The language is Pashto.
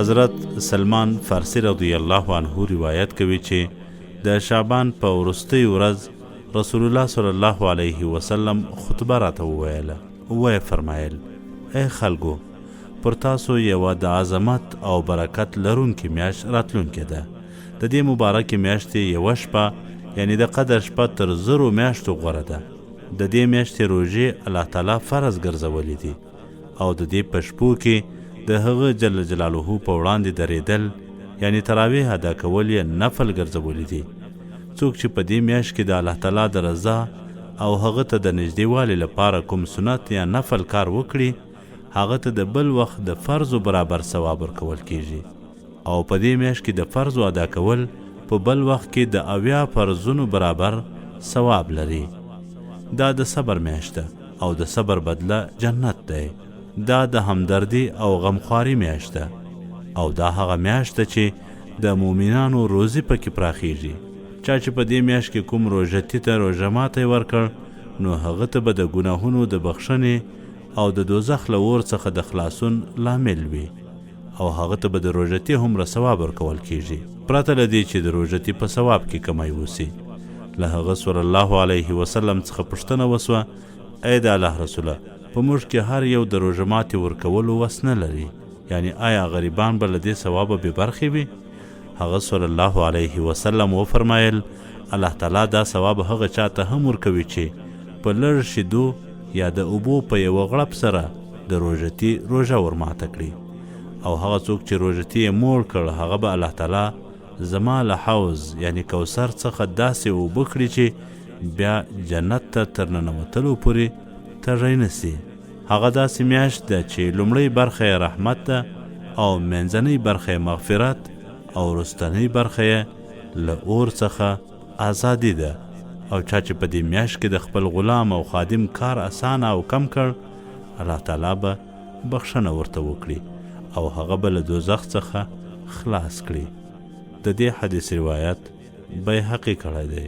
حضرت سلمان فارسي رضی الله عنه روایت کوي چې د شعبان په وروستۍ ورځ رسول الله صلی الله علیه وسلم خطبه راته وویله، ویې فرمایل، ای خلکو! پر تاسو یوه د عظمت او برکت لرونکې میاشت راتلونکې ده. د دې مبارکې میاشتې یوه شپه یعنې د قدر شپه تر زرو میاشتو غوره ده. د دې میاشتې روژې الله تعالی فرض ګرځولې دي او د دې په شپو کې د هغه جل جلاله په وړاندې درېدل یعنې تراویح ادا کول یې نفل ګرځولي دي. څوک چې په دې میاشت کې د الله تعالی د رضا او هغه ته د نږدېوالي لپاره کوم سنت یا نفل کار وکړي، هغه ته د بل وخت د فرضو برابر ثواب ورکول کېږي او په دې میاشت کې د فرضو ادا کول په بل وخت کې د 70 فرضونو برابر ثواب لري. دا د صبر میاشت ده او د صبر بدله جنت دی. دا د همدردي او غمخواري میاشت ده او دا هغه میاشت ده چې د مؤمنانو روزي پکې پراخیږي. چا چې په دې میاشت کې کوم روژتي ته روژه ماتی ورکړ نو هغه ته به د ګناهونو د بخښنې او د دوزخ له اور څخه د خلاصون لامل وي او هغه ته به د روژتي هومره ثواب ورکول کیږي پرته له دې چې د روژتي په ثواب کې کمی وسي. له هغه صلی الله علیه وسلم څخه پوښتنه وسوه، ای د الله رسوله! په موږ کې هر یو د روژه ماتي ورکولو وس نه لري، یعنې آیا غریبان به له دې ثوابه بې برخې وي؟ هغه صلی الله علیه وسلم وفرمایل، الله تعالی دا ثواب هغه چا ته هم ورکوي چې په لږ شیدو یا د اوبو په یوه غړپ سره د روژتي روژه ورماته کړي او هغه څوک چې روژتي یې موړ کړ هغه به الله تعالی زما له حوض یعنی کوثر څخه داسې اوبه کړي چې بیا جنت ته تر ننوتلو پورې تږی نه سي. هغه داسې میاشت ده چې لومړۍ برخه یې رحمت ده او منځنۍ برخه یې مغفرت او وروستنۍ برخه یې له اور څخه ازادي ده او چا چې په دې میاشت کې د خپل غلام او خادم کار اسانه او کم کړ الله تعالی به بخښنه ورته وکړي او هغه به له دوزخ څخه خلاص کړي. د دې حدیث روایت بیهقي کړی دی.